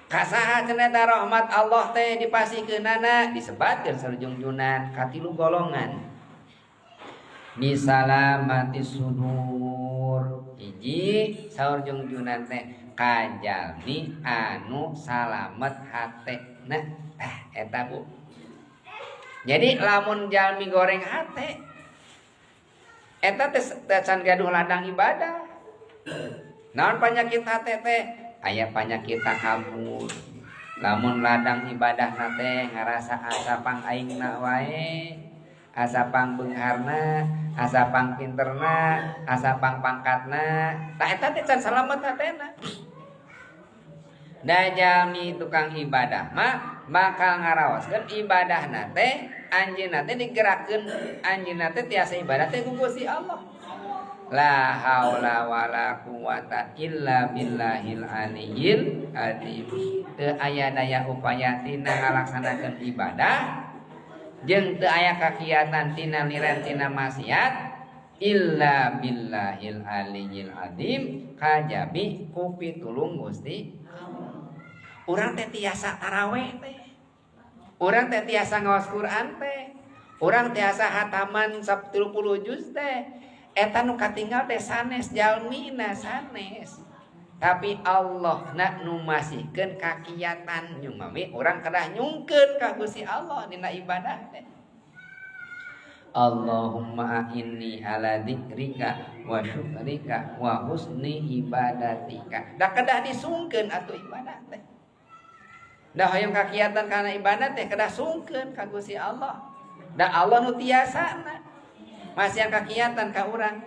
Ka saha cenah eta rahmat Allah teh dipasihkeunana? Disebatkeun saur Jungjunan katilu golongan. Bisalamati sudur. Hiji, saur Jungjunan teh ka jalmi anu salamet hatena. Ah, eta, Bu. Jadi lamun jalmi goreng hate, eta teh can gaduh ladang ibadah. Naon panyakit hate teh? Aya panyakit takabur. Lamun ladang ibadah teh ngarasa asa pang aingna wae, asa pang beungharna, asa pang pinterna, asa pang pangkatna, tah eta teh can salamet hatena. Da jalmi tukang ibadah mah bakal ngaraoskeun ibadahna teh anjeunna teh digerakkeun, anjeunna teh tiasa ibadah teh ku Gusti Allah. La haula wala quwata illa billahil aliyyil azim. Teu aya daya upaya tina ngalaksanakeun ibadah jeung teu aya kakiatan tina liren tina maksiat illa billahil aliyyil azim, kajabi ku pitulung Gusti. Urang teh tiasa taraweh teh. Urang teh tiasa ngaos Quran teh. Urang tiasa hataman 30 juz teh. Eta nu katinggal teh sanes jalmina sanes. Tapi Allah nak nu masihkeun kakiatan, nyumami urang kedah nyungkeun ka Gusti Allah dina ibadah teh. Allahumma inni ala dzikrika wa syukrika wa husni ibadatika. Da kedah disungkeun atuh ibadah teh. Da hoyong kakiatan kana ibadah teh kedah sungkeun ka Gusti Allah. Da Allah nu tiasana masihan kakiatan ka urang.